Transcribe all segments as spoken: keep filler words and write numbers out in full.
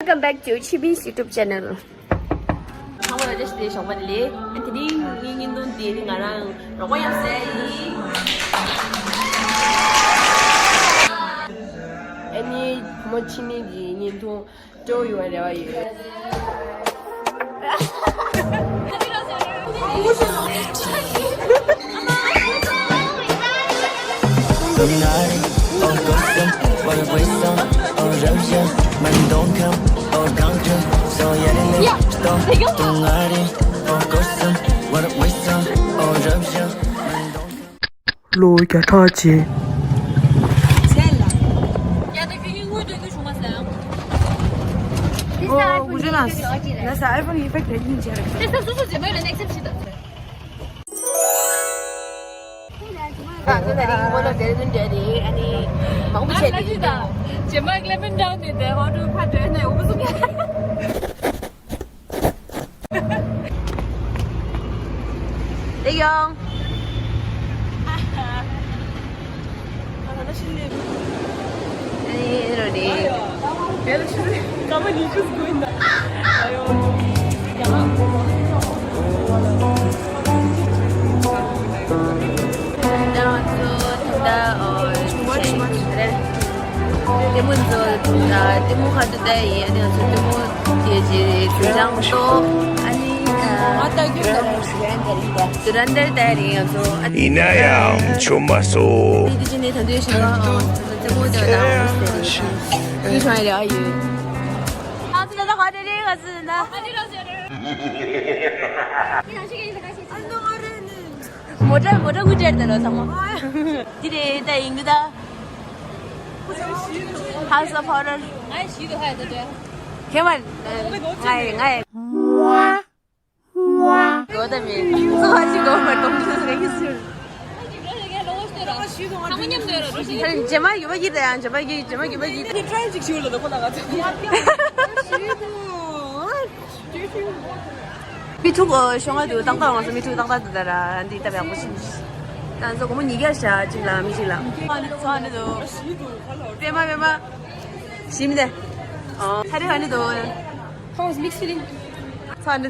Welcome back to Chibi's YouTube channel. ཚང་མ་ལ་བཀྲ་ཤིས་བདེ་ལེགས། ཞོགས་པ་བདེ་ལེགས། ཨ་དེ་རིང་ངའི་བརྙན་ཐུང་འདི་ནི་ང་རང་རོགས་པ་ཡང་ཟེར་ཡིན། ཨ་ནི་བུ་མོ་ཕྱི་ནས་ཀྱི་བརྙན་ཐུང་སྤྲོ་ཡོང་བའི་རེ་བ་ཡོད། ལོ་བརྒྱ་ཕྲག་གཅིག་ཨོ། དགུ་བཅུ་ལ། ལ་ས་iPhone effect རེད་ཡིན་ཅེ་རེད། དེ་ས་སོ་སོ་ཇེ་མ་ཡོད་ལ་next step ཞིག་ད། ཨ་ཁྱོད་ད་རིང་ངོ་ལ་དེར་འདུན་འདྲ་རེད། ཨ་ནི་མང་པོ་བྱས་ཏེ་ཡིན་ད། ཇེ་མ་ལེ་མོན་ཌའོན་ནས་དེ་ཨོ་ཌར་ཕར་འགྲོ་ནས་འུ་སུ། དེ་ཡང་། ཨ་ནི་རོ་ནི། ལྟད་མོ་ཚོ་ད་ལྟད་མོ་ཁ་ཐུག་ད་ཡིན། ཨ་ནི་ང་ཚོ་ལྟད་མོ་དེ་རྗེས་ཚོན་ལྗང་མདོག་ཨ་ནི་ཨ་ཟུ་རན་དར་དར་ཡིན། ང་ཚོ་ཨ་ནི་ཡིན་ན་ཡང་ཆོ་མ་སོ། ཨ་ནི་དེ་རྗེས་ནས་ད་དུང་ཞིག་ལ་ཨ་ལྟད་མོ་དེ་ད་ཨ་ཟུ་རན་དར་ཡིན། ང་ཚོ་ད་ད་ཧ་ཏེ་རེ་ང་ཚོ་ད། མོ་ཊ་མོ་ཊ་ངུ་འདྲེར་དེ་ལོ་ཚང་མ། འདི་རེད་ད་ཡིན་གི་ད། House of Horror། ང་ཞིག་ཏུ་ཧ་ད་དྲ། ཁེ་མར། ང་ཡི་ང་ཡི། གོ་ད་མེད། ཚོ་ཧ་ཅི་གོ་མར་གོམ་ཚོ་ཟེར་གི་ཟེར། ཚང་མ་མཉམ་དུ་ཡོད་ར། རྗེས་མ་ཡོད་པ་ཡིན་ད་ཡང་རྗེས་མ་ཡིན། རྗེས་མ་ཡོད་པ་ཡིན། ཨ་ནི་ཊ་རའི་ཅིག་ཞུ་ལ་ད་ཁོ་ལ་ང་ཚོ། མི་ཐུག་གོ་ཤོང་ང་དུ་ཏག་ཏག་ང་ཚོ་མི་ཐུག་ཏག་ཏག་དུ་ད་ར་འདི་ལྟ་བ་ཡག་པོ་ཞིག་ད་ང་ཚོ་སྒོར་མོ་ཉིས་བརྒྱ་བཞག་གཅིག་ལ་མི་གཅིག་ལ། ཚོ་ཨ་ནི་དུ། པད་མ་པད་མ། ཞིམ་དེ། ཨོ། ཚ་རེ་ཨ་ནི་དུ། How's mixed feeling? ཚོ་ཨ་ནི།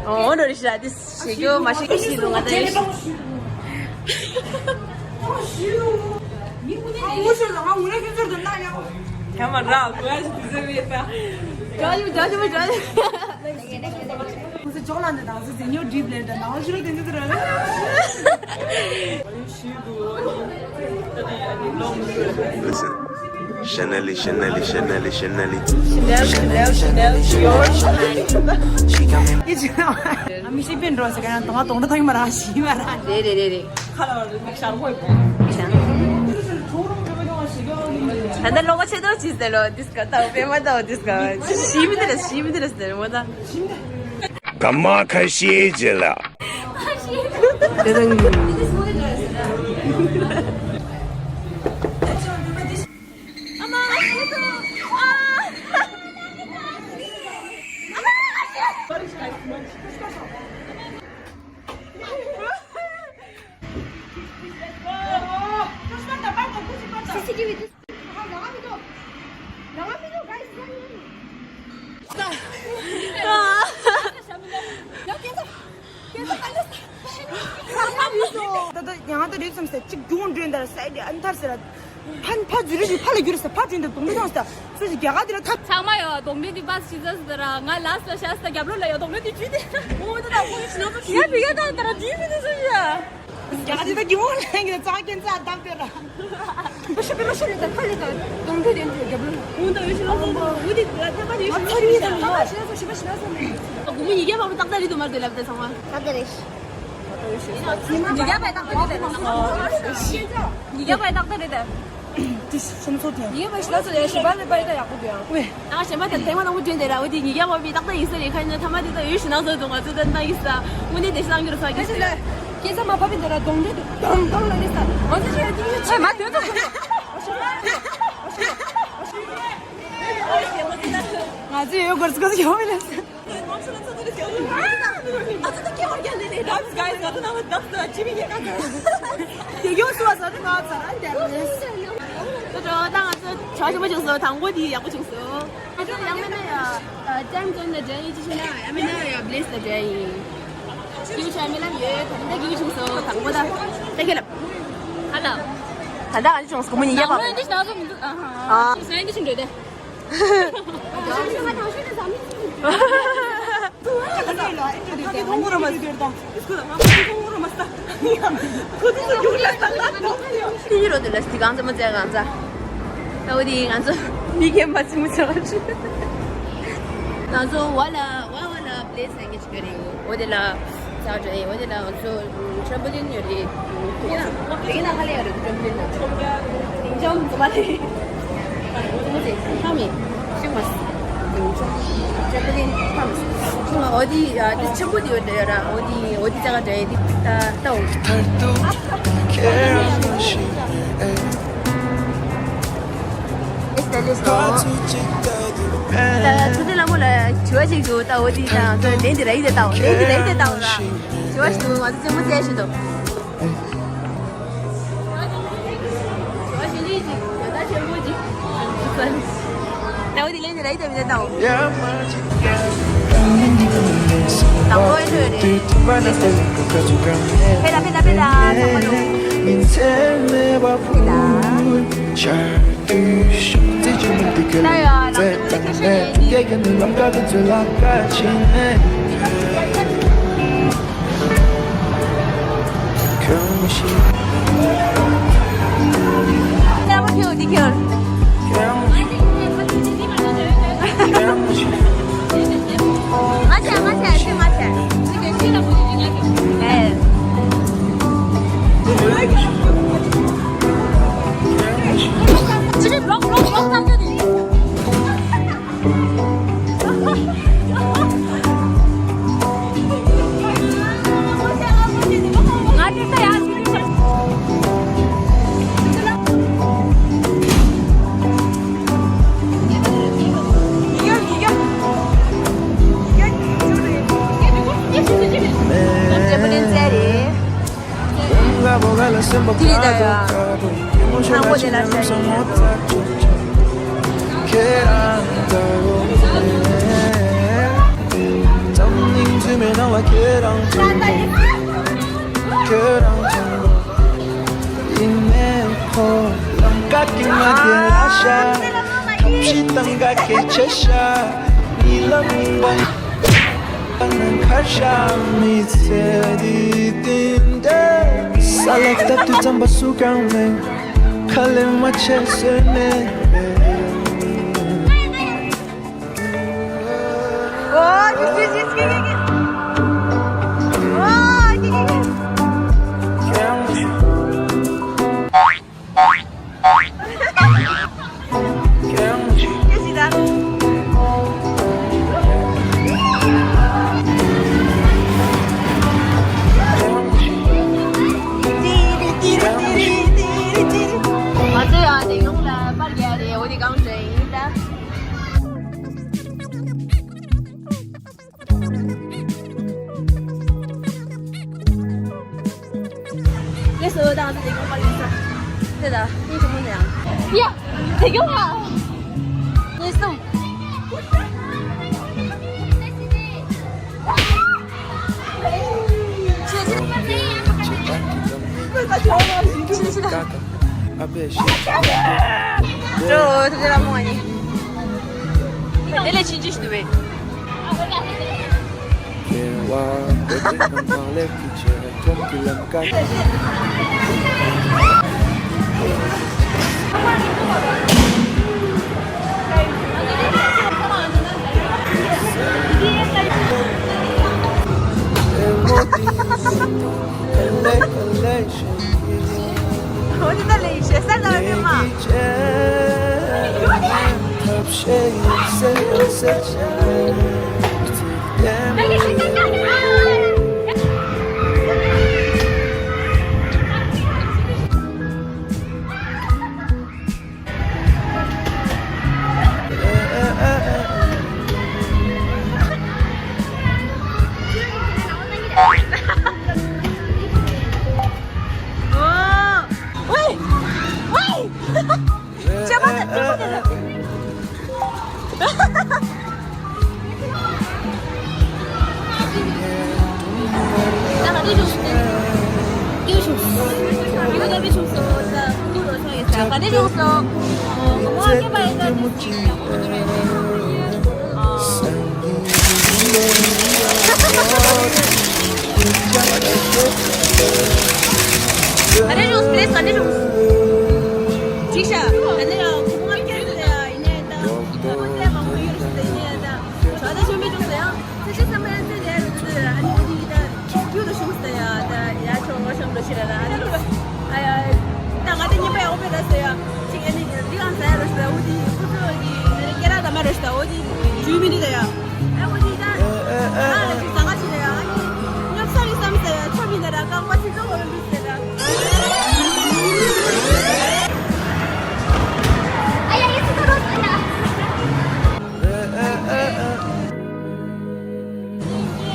ཨོ་འགྲོ་རི་ཤ་དེ་ཞེ་གྱོ་མ་ཤེས་ཀྱི་ཞིག་འདུག་ང་ད་རེ་ཤ། ཁྱེད་མ་ར་གོ་ཡ་ཞིག་དུས་ཚོད་མེད་ད། འགྲོ་རྒྱུ་འགྲོ་རྒྱུ་མ་འགྲོ་རྒྱུ། ཁོང་ཚོ་ཅོག་ལ་འདི་དང་སུ་ཟིན་ཉོ་སྒྲིབ་ལེན་དང་ནང་ཞུ་རུ་དེ་འདི་ཚོ་ར། Listen. Chanel, Chanel, Chanel, Chanel. Chanel, Chanel, Chanel, Chanel. ཨ་མི་ཤེས་པའི་འགྲོ་ཟེར་ག་ཡང་དང་དོང་འདྲ་ཐང་མ་ར་ཤི་མ་ར། རེད་རེད་རེད་རེད། ཁ་ལ་བར་མིག་ཤར་ཧོད་པོ། ད་ལྟ་ལོ་ཆེ་དོ་ཅི་ཟེར་ལོ་དིས་ཀ་ཏའོ་པེ་མ་ཏའོ་དིས་ཀ་ཤི་མི་དེ་རེད། ཤི་མི་དེ་རེད་ཟེར་མོ་ད། ག་མ་ཁ་ཤས་ཅི་ལ། ད་ད་ཡང་ད་རེད་བསམ་སེ་གཅིག་རྒྱུག་འགྲོ་འདར་སའི་ཨན་ཐར་ཟེར། ཕན་ཕ་ཛུ་རི་ཞིག་ཕ་ལ་རྒྱུར་ཟེར་ཕ་བྲོས་འདུག་དོང་མི་ཐོང་ཟེར། སུ་ཞིག་རྒྱ་གར་དེ་ལ་ཐབས། ཚང་མ་ཡོད་དོང་མི་དེ་པ་སི་ཆི་ཟ་ཟེར་ར་ང་ལ་ས་ཤ་ས་རྒྱབ་ལོ་ལ་ཡོད་དོང་མི་དེ་ཇུས་དེ། ཨོ་ད་ད་ཁོ་ཡི་ཆི་ན་ས་ཡ་བི་ཡ་ད་ད་ར་ཇུས་མི་དེ་སུ་ཡ། རྒྱ་གར་དེ་ད་གི་འོ་ལ་ཡང་གི་ད་ཙག་གེན་ཙག་དམ་དེ་ར། ཤི་པི་ལ་ཤི་རི་ད་ཁ་ལི་ད་དོང་དེ་དེ་རྒྱབ་ལོ། ཨོ་ད་ཡོད་ཤི་ན་ས་ད་འུ་དེ་ད་ད་ད་ཡོད་ཤི་ན་ས་ད་ད་ཤི་ན་ས་ཤི་པ་ཤི་ན་ས་མེད། ཨ་གུ་མི་ཡི་གེ་མ་མི་ཏག་ཏག་རི་དུ་མར་དེ་ལབ་དེ་ཚང་མ། ད་དེ་རེད། ཉི་རྒྱ་བའི་རྟགས་དེ་རེད་དེ། ཉི་རྒྱ་བའི་རྟགས་དེ་རེད་དེ། དེ་སེམས་ཚོར་དེ། ཉི་རྒྱ་བའི་ཞི་བ་ལས་པའི་རྟགས་ཡག་པོ་འདུག་ཡང་། ཨ་ཞེ་མ་དང་ཐེངས་མ་དང་པོ་བསྒྲོན་དེ་ར་འོ་དེ་ཉི་རྒྱ་བ་བའི་རྟགས་དེ་ཡིན་ས་རེད། ཁ་ཉིན་ཐ་མ་དེ་ད་ཡོད་ཤི་ན་ཚོ་དུ་ང་ཚོ་ད་ན་ཡིན་ས་དངོས་གནས་དེ་སང་གི་རུ་ཚ་གི་ཟེར། སྐྱེ་ས་མ་ཕ་བི་འདི་ར་གདོང་འདྲེ་དུ་དང་དང་ལ་ནི་ས་ང་ཚོ་ཞེ་དེ་ཡོད་ཚ། ང་ཚོ་ཡོད་གར་སྐོར་ཡོད་མི་ལ་ས། ད་ང་ཚོ་བྱ་ཞིམ་པོ་བྱུང་སོང་། དང་པོ་དེ་ཡག་པོ་བྱུང་སོང་། ང་ཚོ་ཡང་མིན་ན་ཡ་ཅན་ཙོན་ལ་འགྲན་ཡིན། ཅི་ཞུ་ན་ཡང་མིན་ན་ཡ་བྷི་ལེ་སི་ལ་འགྲན་ཡིན། ཀྱི་ཆ་མི་ལབ་ཡོད། ད་ལྟ་ཀྱི་བྱུང་སོང་། དང་པོ་ད་ལྟ་ཁྱེད་ལབ། ཧ་ལ། ད་ལྟ་ང་ཚོ་བྱུང་སོང་། ངོ་མ་ཉིད་ཡ་པ། ང་ཚོ་འདི་ཞིག་ན་ཚོ་མི་འདུག་ཨ་ཧ། ཨ། ང་ཚོ་འདི་ཞིག་འགྲོ་དེ། ང་ཚོ་བ་ལ་བ་བ་ལ་པི་ལེ་སི་ལ་ངེས་ཅིག་རེད། འོ་དེ་ལ་ཙག་འགྲོ་ཡིན། འོ་དེ་ལ་ང་ཚོ་ཊྲམ་པོ་ལིན་ཡོད་རེད། དེ་ན་དེ་ན་ཧ་ལས་ཡོད་རེད། ཊྲམ་པོ་ལིན་ན་ཅོམ་ཙམ་མ་རེད། ཅོམ་ཙམ་ཅིག་ཧ་མི་ཤེས་མ་སོང་། ཊྲམ་པོ་ལིན་ཧ་མི་སོང་། འོ་དེ་དེ་ཆེན་པོ་དེ་ཡོད་རེད་ཡ་ར། འོ་དེ་འོ་དེ་ཙག་འགྲོ་ཡིན། དེ་ད་ལྟ་འོ། ཨེ་སི་ཏ་ལེ་སོ། ད་ཐུགས་རྗེ་ལྷ་མོ་ལ་དྲི་བ་ཞིག་འདུག་ད་འོ་དེ་དང་ད་ལན་དེ་ར་ཡི་དེ་ལྟ་འོ། ལན་དེ་ར་ཡི་དེ་ལྟ་འོ་ར། དྲི་བ་ཞིག་འདུག་ང་ཚོ་རྩེད་མོ་རྩེ་བཞིན་འདུག་དྲི་བ་ཞིག་ལན་ཞིག་ད་ཆེན་པོ་ཅིག་ད་འོ་དེ་ལན་དེ་ར་ཡི་དེ་མི་དེ་ལྟ་འོ། དང་པོ་ཨེ་འགྲོ་རེད། ཕེ་ད་ཕེ་ད་ཕེ་ད་ཚང་མ་ལོ། ཕེ་ད། ད་ཡ་ལགས་སོ། ཁྱེད་ཤེས་ཡིན་འདི། ལྟ་བུ་ཁྱོད་འདི་ཁྱོད། ང་ཆ་ང་ཆ་ཆེ་ང་ཆ་ཆེ་ག་ཤི་ལ་ཁོ་ཡི་ང་ཆ་ཨེ། ཅི་རེད། བློག་བློག་བློག་ཐམས་ཅད་ནི། དེ་རེད་ད་ཡ། ཚང་མ་དེ་ལ་ཤར་ཡིན། ས་ལ་ལྟ་དུས་རྩམ་པ་སུ་གང་མེད། ཁ་ལེན་མ་བྱས་སོན་མེད། ང་ཚོ་ཡང་དེ་ཡོང་ལ་པར་རྒྱག་རེད། འོ་དེ་གང་འདྲ་ཡིན་ད། ལགས་སོ། ད་ང་ཚོ་དེ་གང་པར་ཡིན་ས། དེ་ད་ཡིན་གྱི་མོ་ནས་ཡང་། ཡ། དེ་གང་ཨ། ངེས་སོང་།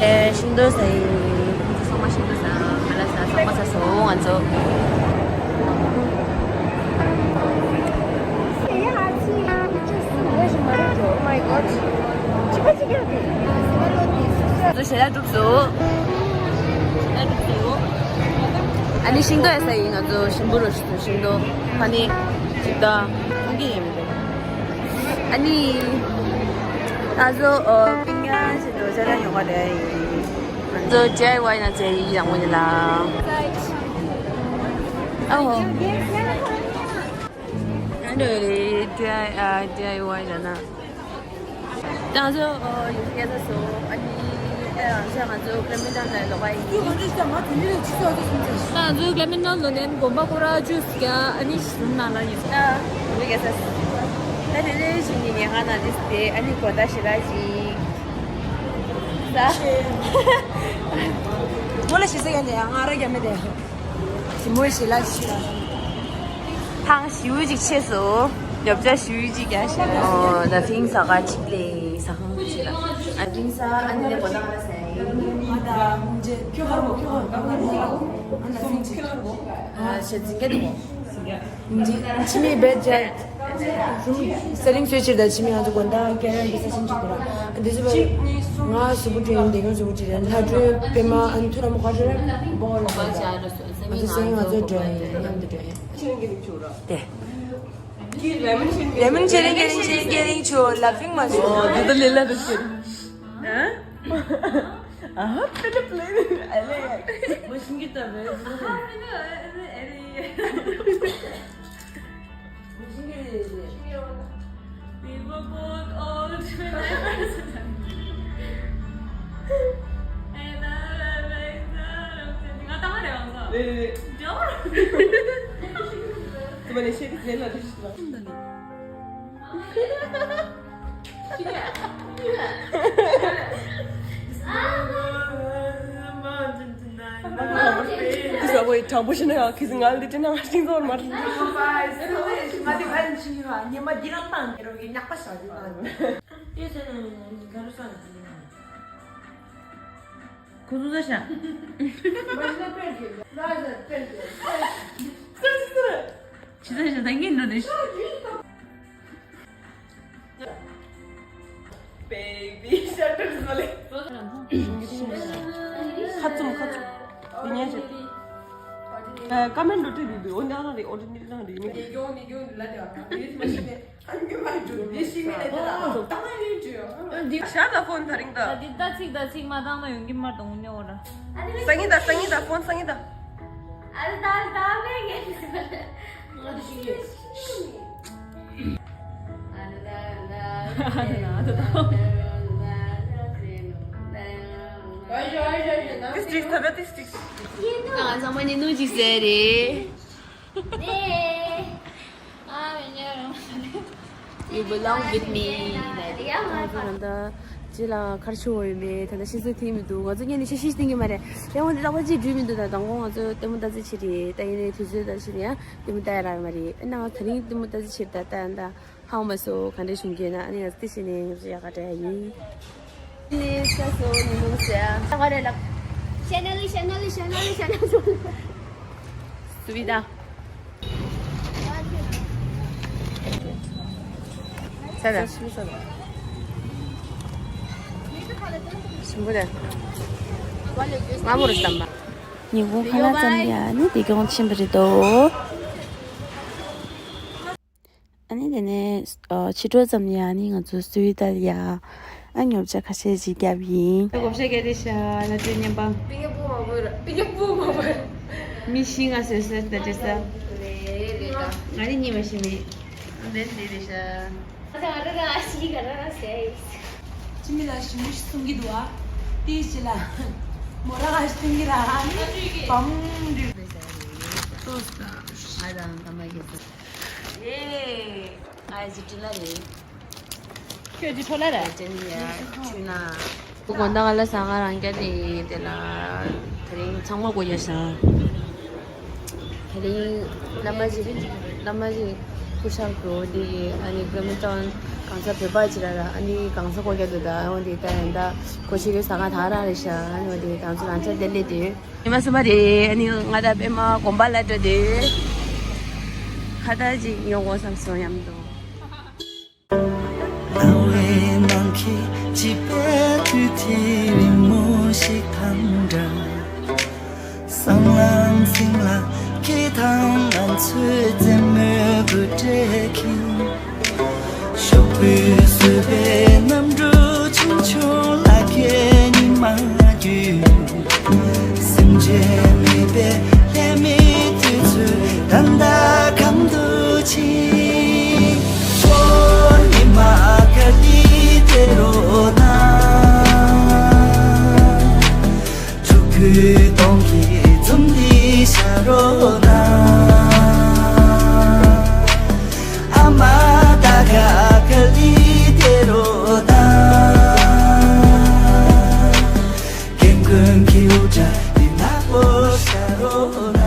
ཨེ། ཤིང་ཏོག་ཟ་ཡིན། ཚང་མ་ཤིང་ཏོག་ཟ། ང་ལ་ཟ། ཚང་མ་ཟ་སོང་ང་ཚོ། ང་ཚོ་ཞལ་ལག་གྲུབ་སོང་། ཞལ་ལག་གྲུབ་སོང་། ཨ་ནི་ཤིང་ཏོག་ཡ་ཟ་ཡིན། ང་ཚོ་ཞིམ་པོ་རོ་ཤིང་ཏོག་ཤིང་ཏོག་ཕ་ནི་ཅིག་ད་མཐོང་གི་ཡིན། ཨ་ནི། ད་གཟོད་ཨོ་པིང་ཡ་ཞིག་ཏུ་ཅ་ལག་ཉོ་ག་རེད། ང་ཚོ་ཌི་ཨའི་ཝའི་ན་ཚེ་ཡི་ཡང་མོ་ཡིན་ལ། ཨ་ཧོ། ཨ་འདྲ་རེད། ཌི་ཨའི་ཨ་ཌི་ཨའི་ཝའི་ལ་ན། ད་གཟོད་ཨོ་ཡོད་སྐད་ཆ་སོ། ཨ་ནི་ཨ་ང་ཚོ་ཀླད་མེད་ནང་ལ་ལོག་པ་ཡིན། ད་ང་ཚོ་ཀླད་མེད་ནང་ལོག་ནས་དགོན་པ་ཁོ་ར་ཇུས་རྒྱག་ཨ་ནི་ཟུར་ནང་ལ་ཡིན། ད་འུ་གེ་ས་ད་དེ་ལས་ཞིག་ནི་ཉལ་ཁང་ནང་དེ་དེ་ཨ་ནི་དགོང་དག་ཞིག་ལ་ཞིག་ད་མོ་ལ་ཞིག་ས་ཡ་ནས་ང་ར་རྒྱ་མེད་དེ། དེ་མོ་ཞིག་ལ་ཞིག་ལ། ཐང་ཞིའུ་ཅིག་ཆེ་སོ། ཡོབ་ཅ་ཞིའུ་ཅིག་རྒྱག་ཤེས། ཨོ་ད་ཕིང་ས་ག་ཅིག་ལེ་ས་ཁང་ཅིག་ལ། ཨ་ཕིང་ས་ཨ་ནི་ལེ་གོ་ད་ང་ས་ཡིན། ང་ད་མཇེ་ཁྱོད་ཧར་བོ་ཁྱོད་ཧར་བོ་ཨ་ན་ཕིང་ཅིག་ཨ་ཤེ་ཛིང་ག་དེ་མོ། ཇི་ཇི་མི་བེད་ཇ་རུམ་སེ་རིང་སོས་ཕྱིར་ད་ཇི་མི་ང་ཚོ་དགོན་ད་ཀེ་རན་གི་ས་ཆེན་ཅིག་དེ་ར། འདི་ཚོ་ང་གཟུགས་པོ་བཀྲུས་ཡིན། འདི་ག་གཟུགས་པོ་བཀྲུས་རེད། ལྷ་སྒྲོན་པད་མ་ཨ་ནི་ཐུ་ར་མོ་ག་ཤོད་རེད། སྦོ་ལ་སྦོ་ལ། ང་ཚོ་སེང་ང་ཚོ་འགྲོ་ཡིན། མཉམ་དུ་འགྲོ་ཡིན། དེ། ལེ་མོན་ཆེ་རིང་ཀེ་རིང་ཆེ་རིང་ཀེ་རིང་ཆོ་ལབ་ཕིང་མ་ཆོ། ཨོ་དུ་དུ་ལེ་ལ་དུ་ཆེ། ཨ་ཧ་པེ་ཏི་པེ་ལེ་ཨ་ལེ། མོ་ཤིང་གི་ཏ་བེ། ཨ་ཧ་པེ་ཏི་པེ་ལེ་ཨ་ལེ། We were both old swimmers. ང་ཏང་རེད་བ། རེད་རེད་རེད། དེ་མ་ནས་ཤེས་ཀྱི་ལ་རེད་ཤི་ལ། དེ་ཟ་བོའི་དྲང་པོ་ཞིག་ན་ཡང་ཁི་ཟི་ང་ལི་ཏི་ན་ཤིང་ཟོར་མར། ང་དེ་ཕན་ཆི་ཡ་ཉི་མ་འདི་རང་ཏང་གི་རོ་གི་ཉག་པ་ཞག་གི་ཏང་། དེ་ཟེར་ན་ཡང་ག་རུ་ས་ན་ཟེར་ན། ཁོ་ཚོ་ས་ཤ། ཇི་ལྟར་ཞིག་ད་ངས་འགྲོ་ནས། Baby shark is really། ཁ་བཙུམ་ཁ་བཙུམ། འདི་ཉན་ཞིག་ཨ། ཀ་མེན་འགྲོ་དུས་འདུག་འདུག་འོ་འདི་ཨ་ན་རེ་འོ་འདི་འདི་ན་རེ་མི་འདུག་ནི་གྱོང་ནི་གྱོང་ལ་དེ་བ་ཁ་འདི་མ་ཤི་ནས་ཨ་ནི་མ་འགྲོ་འདི་ཤི་མི་ལ་དེ་ལ་ཏང་ཨ་ཡིན་འདྲི་ཨ། འདི་ཤ་ད་ཕོན་ད་རིང་ད། ད་འདི་ད་ཚིག་ད་ཚིག་མ་བཏང་ན་ཡོང་གི་མ་གཏོང་ནི་འོ་ར། སང་ཉིན་ད་སང་ཉིན་ད་ཕོན་སང་ཉིན་ད། ཨ་ད་ད་མེ་གེ་ང་འདི་ཤི་གི། This tricks ད་ད་this tricks། ང་ཚང་མ་ནི་ནུ་ཅིག་ཟེར་རེད། You belong with me. ང་་ཚོ་ད་ལྟ་ཅི་ལ་གར་ཆུ་བོ་ཡོད་མེད་ད་ལྟ་ཤེས་ཚོད་ཐིག་མི་འདུག་ང་ཚོ་ཉིན་ནས་ཤེས་ཤེས་ཐིག་གི་མ་རེད། ཡང་འོན་ཏེ་རྟག་པར་ཅིག་འགྲུལ་མི་འདུག་ད་དང་པོ་ང་ཚོ་ལྟད་མོ་ལྟ་ཚེ་ཆེ་རེད། ད་ཡིན་ནའི་དུས་ཚོད་ད་ཕྱིན་ཡང་ལྟད་མོ་ལྟ་ཡ་རག་ཡོད་མ་རེད། ཨ་ན་ང་དེ་རིང་ལྟད་མོ་ལྟ་ཚེ་ཆེ་རེད། ད་ལྟ་ཡང་ད། ཧང་མ་སོ་ག་འདྲ་བྱུང་རྒྱུ་ན་ཨ་ནི་ང་ཚོ་དེ་བྱས་ནས་ང་ཚོ་ཡག་ག་འདྲ་ཡིན། ནི་ས་སོ་ཉི་མོ་ཟེར་ཨ་ག་རེ་ལབ། ཤ་ན་ལི་ཤ་ན་ལི་ཤ་ན་ལི་ཤ་ན་ལི། སུ་བི་ད། ས་ད། ཞིམ་པོ་རེད། སྔ་མོ་རུ་བསམ་པ། ཉིན་གུང་ཁ་ལག་ཙམ་ཡ་ནི་དེ་གྱོང་ཕྱིན་པ་རེད་དོ། ཨ་ནི་དེ་ནས་ཨ་ཕྱི་དྲོ་ཙམ་ཡ་ནི་ང་ཚོ་སུའི་ཏཱ་ལི་ཡ་ཨ་ཉོ་ཆ་ཁ་ཤས་ཤིག་བརྒྱབ་ཡིན། བགོ་བཤའ་བརྒྱབ་དེ་ཤ་ལ་སྤྲོད་ཉན་པ། པི་ཉ་པུ་མ་བར་པི་ཉ་པུ་མ་བར། མི་ཤི་ང་སོས་སོས་ད་ཅེ་ས། ང་ནི་གཉིད་མ་ཤི་མེད། ཨ་ལན་དེ་རེད་ཤ། ཅི་མི་ལ་ཞིམ་པོ་ཞིག་གསུང་གི་འདུག་ཨ། དེའི་ཕྱི་ལ་མོ་ར་ང་ཞིག་གསུང་གི་ར་ཨ་ནི་བམ་འདྲི། ཨ་དང་ཀ་མ་གི་ས། ཨེ། ཨ་ཟི་ཏྲི་ལ་རེད། ཁྱོད་ཀྱི་ཁྲོ་ལ་ར། ཅན་ཡ་ཆུ་ན། དགོང་དག་ང་ལ་ཟ་ཁང་རང་རྒྱ་དེ་དེ་ལ་དེ་རིང་ཚང་མ་སྒོ་རྒྱག་ཤག་དེ་རིང་བླ་མ་ཅིག་བླ་མ་ཅིག་སྐུ་ཞབས་འགྲོ་དེ་ཨ་ནི་བླ་མ་ཏོན་གང་ས་བོད་པ་ཅིག་ར་ར་ཨ་ནི་གང་ས་སྒོ་རྒྱག་དུ་ད་འོན་དེ་ད་ཡིན་ད་སྒོ་ཕྱེ་གི་ཟ་ཁང་ད་རང་རེད་ཤག་ཨ་ནི་འོན་དེ་གང་ས་རང་ཆ་དེ་ལས་དེ། ཉི་མ་གསུམ་པ་རེད། ཨ་ནི་ང་དང་པད་མ་དགོན་པ་ལ་འགྲོ་དུས་ཁ་བརྡ་ཅིག་ཡོང་དགོས་བསམ་སོང་མཉམ་དུ། སྣང་བའི་ནང་གི་བྱིས་པའི་དུས་དེ་རིང་མོ་ཞིག་དང་འདྲ། སྲང་ལམ་སྲིང་ལ་ཁྱེད་དང་ང་ཚོའི་རྩེད་མོའི་དགོད་སྒྲ་གིས། ཤོག་བུས་བཟོས་པའི་གནམ་གྲུ་ཆུང་ཆུང་ལ་ཁད་ཉི་མ་བརྒྱུད། སེམས་ཅན་མེད་པའི་ལྷད་མེད་དུས་ཚོད་ད་ལྟ་གང་དུ་ཕྱིན། ཨོ་ཉི་མ་ག་དུས་དེ་རོ་ན། ཕྲུ་གུའི་གདོང་གི་འཛུམ་འདི་ཤར་རོ་ན། ཨ་མ་ད་ག་ག་ལི་དེ་རོ་ད། རྒན་རྒོན་གྱི་འུར་སྒྲ་འདི་ནག་པོ་ཤར་རོ་ན།